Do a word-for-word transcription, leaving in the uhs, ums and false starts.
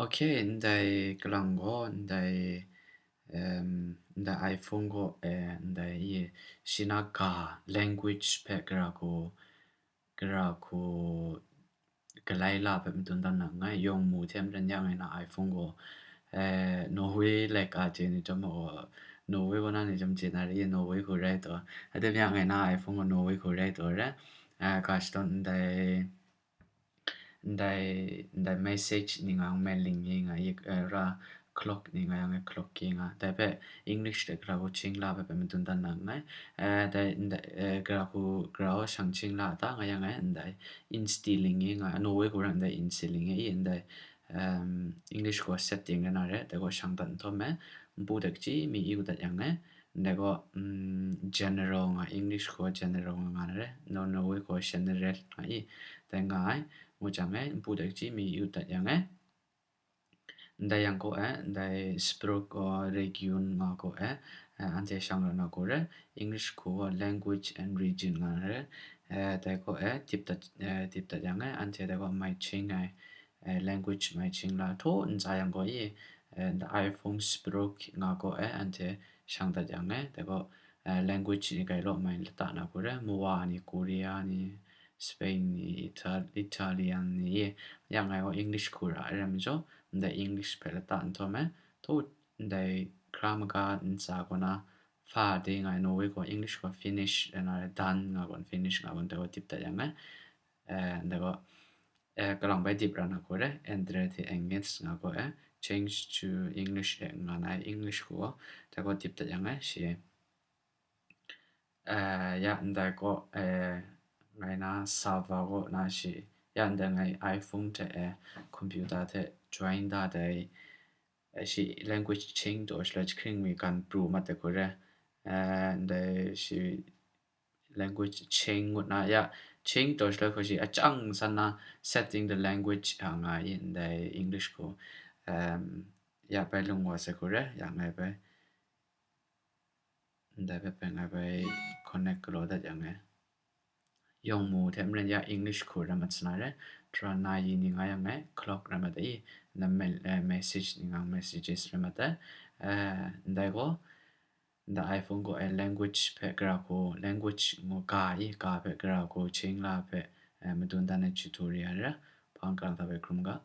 Okay, ndai kalang gaw, ndai, em, ndai iPhone gaw, eh, ndai i, shina ga language hpe gara hku, gara hku galai la hpe madun dan na nngai, yawng mu hte maren ya ngai na iPhone gaw, eh, Norway laika chye ni chyawm gaw, Norway kaw na ni chyawm chye na re, Norway hku rai taw, atem ya ngai na iPhone gaw Norway hku rai taw re, eh, ga shadawn ndai, ndai, ndai message ni nga yang, mailing ni nga, i, eh, ra clock ni nga yang, clock ki nga. Dai hpe English hte gara hku ching la hpe, hpe madun dan na nngai. Eh, dai, ndai, eh, gara hku, gara hku shang ching la ta nga yang e, ndai instilling ni nga, Norway hku ran ndai instilling ni i, ndai, em, English gaw setting rai na re, dai gaw shang dat nhtawm e, npu dai kaji mi yu dat yang e, ndai gaw, mm, general nga, English gaw general nga nga na re, no, Norway gaw general nga i, dai nga ai, ngu jang e, npu dai kaji mi yu dat yang e, ndai yang gaw e, ndai språk gaw region nga gaw e, eh, anhte shang rawt na gaw re, English gaw language and region nga na re, eh, dai gaw e, tip dat, eh, tip dat yang e, anhte dai gaw mai ching ai, eh, language mai ching la htaw ntsa yang gaw i, eh, ndai iPhone språk nga gaw e, anhte shang dat yang e, dai gaw, eh, language ni gai law mai lata na gaw re, Mawa ni, Korea ni, Spain ni, Ital-, Italian ni, ya ngai gaw English hku ra ai rai majaw, ndai English hpe lata nhtawm e, htaw ndai hkra maga ntsa kaw na, fa de nga ai Norway gaw English gaw finish, eh, na re, done nga gaw finish nga gaw dai gaw tip dat yang e, eh, dai gaw, eh, kalang bai dip ra na gaw re, Endre til engelsk nga gaw e, change to English e nga na ai English hku gaw, dai gaw tip dat yang e, shi. Eh, ya ndai gaw, eh, ngai na server gaw na shi, ya ndai ngai iPhone hte, eh, computer hte join da dai, eh, shi language change taw shaloi jahkring mi gan pru mat ai hku re, eh, ndai shi language change ngut na, ya, change taw shaloi hku shi achang san na setting the language a nga i ndai English hku, em, ya bai lung wa sai hku re, ya ngai bai. Ndai hpe bai ngai bai connect galaw dat yang e. Yawng mu hte maren ya English hku rai mat sa na re, tara na yi ni nga yang e, clock rai mat ai, na me-, eh, message ni nga yang messages rai mat ai. Eh, ndai gaw, ndai iPhone gaw e language hpe gara hku, language ngu ga i, ga hpe gara hku ching la hpe, eh, madun dan ai tutorial ra, hpang kang hta bai hkrum ga.